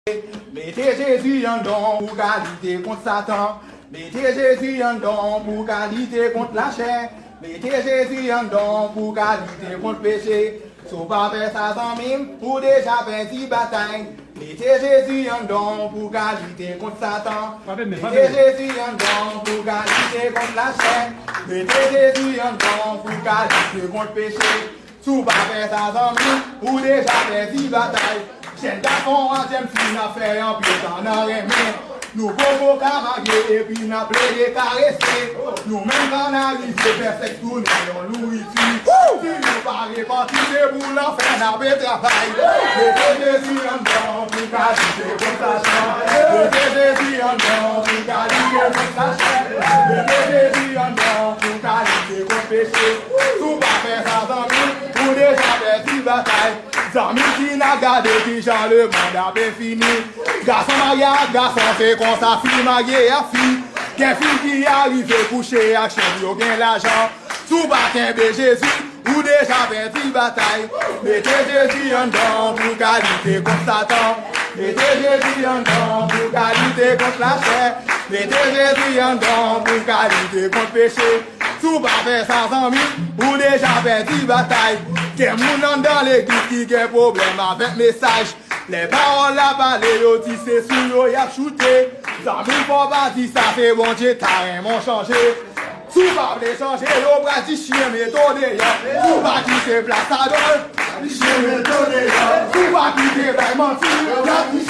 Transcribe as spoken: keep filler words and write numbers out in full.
Mete Jezi anndan w pou w ka lite kont Satan. Mete Jezi anndan w pou w ka lite kont lachè. Mete Jezi anndan w pou w ka lite kont peche. Si w pa fè sa, zanmi m, ou deja pèdi batay. Mete Jezi anndan w pou w ka lite kont Satan. Mete Jezi anndan w pou w ka lite kont lachè. Mete Jezi anndan w pou w ka lite kont peche. Si w pa fè sa, zanmi, ou deja pèdi batay. Jèn gason ak jèn fi, n ap fè anpil tan nan renmen. Nou poko ka marye epi n ap plede karese. Nou menm kanalize, fè sèks tounen yon nouriti. Si nou pa repanti, se pou lanfè n ape travay. Mete Jezi anndan pou kalite kont Satan. Mete Jezi anndan pou kalite kont lachè. Mete Jezi anndan pou kalite kont peche. Si w pa fè sa, zanmi, ou deja pèdi batay. Zanmi, ki n a gade kijan lemonn ape fini. Gason marye ak gason, se konsa fi marye ak fi. Gen fi ki arive kouche ak chen pou yo gen lajan. Si w pa kenbe Jezi, ou deja pèdi batay. Mete Jezi anndan pou kalite kont Satan. Mete Jezi anndan pou kalite kont lachè. Mete Jezi anndan pou kalite kont peche. Si w pa fè sa, zanmi, ou deja pèdi batay. Gen moun anndan legliz ki gen pwoblèm avèk mesaj. Lè pawòl la pale, yo di se sou yo y ap choute. Zanmi, fò w pa di sa, se Bondye ta renmen w chanje. Si w pa vle chanje, yo pral di chyen mete w deyò. Si w pa kite plas ladan, chyen mete w deyò. Si w pa kite bay manti, y ap di